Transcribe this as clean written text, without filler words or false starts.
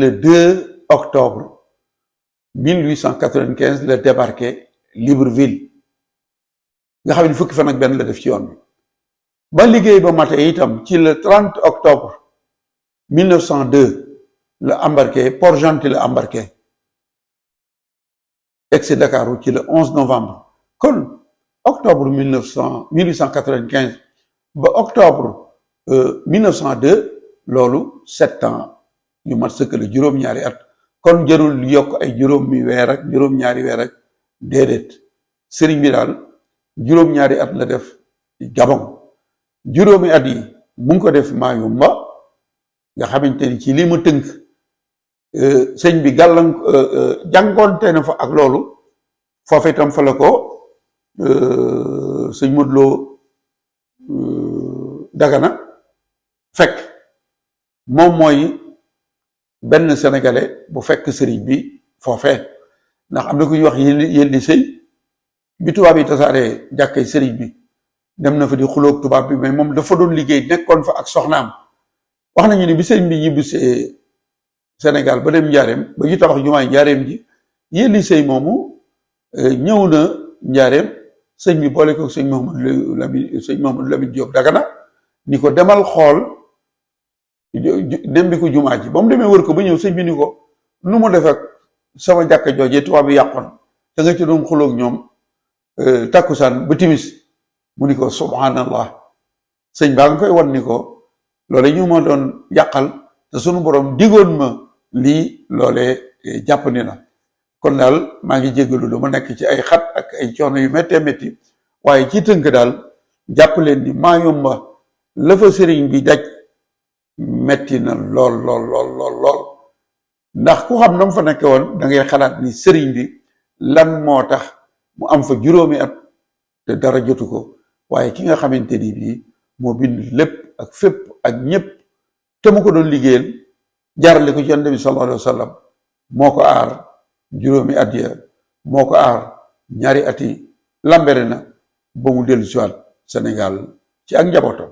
Le 2 octobre 1895 la débarqué Libreville nga xam ne fukki fan ak benn la def ci yoon bi ba liggéey ba mate itam ci le 30 octobre 1902 la embarqué Port-Gentil la embarqué egsi Dakaru ci le 11 novembre kon octobre 1895 ba octobre 1902 loolu 7 ans yu mat sëkk la juróom-ñaari at kon jarul yokk ay juróomi weer ak juróom-ñaari weer ak déedéet sëriñ bi daal juróom-ñaari at la def Gabon juróomi at yi mu ngi ko def Mayumba nga xamante ni ci li ma tënk sëñ bi jàngoonte na fa ak loolu foofu itam fa la ko sëñ Modou Lo Dagana fekk moom mooy benn sénégalais bu fekk sëriñ bi foofee ndax am na ku ñuy wax yéen di sëy bi tubaab yi tasaaree jàkkay sëriñ bi dem na fa di xuloog tubaab bi mais moom dafa doon liggéey nekkoon fa ak soxnaam wax nañu ni bi sëriñ bi ñibbisee Sénégal ba dem njaareem ba ñu tabax jumaay njaareem ji yéen di sëy moomu ñëw na njaareem sëñ bi boole ko sëñ Mouhamadou Lamine Diop Dagana ni ko demal xool dem bi ko jumaa ji ba mu demee wër ko ba ñëw sëñ bi ni ko nu mu def ak sama jàkka joojee tubaab bi yàqoon te nga ci doon xuloog ñoom takkusaan ba timis mu ni ko subhanallah sëñ baa nga koy wan ni ko loole ñu ma doon yàqal te sunu borom digoon ma lii loolee jàppandi na kon daal maa ngi jéggalu lu ma nekk ci ay xat ak ay coono yu méttee métti waaye ci tënk daal jàpp leen ni Mayumba la fa sëriñ bi daj metti na lool ndax ku xam na mu fa nekke woon da ngay xalaat ni sëriñ bi lan moo tax mu am fa juróomi at te dara jotu ko waaye ki nga xamante ni bii moo bind lépp ak fépp ak ñépp te mu ko doon liggéeyal jaarale ko ci Yonent bi sallallahu alayhi wa sallam moo ko aar juróomi at ya moo ko aar ñaari at yi lambere na ba mu dellu siwaat Sénégal ci ak njabootam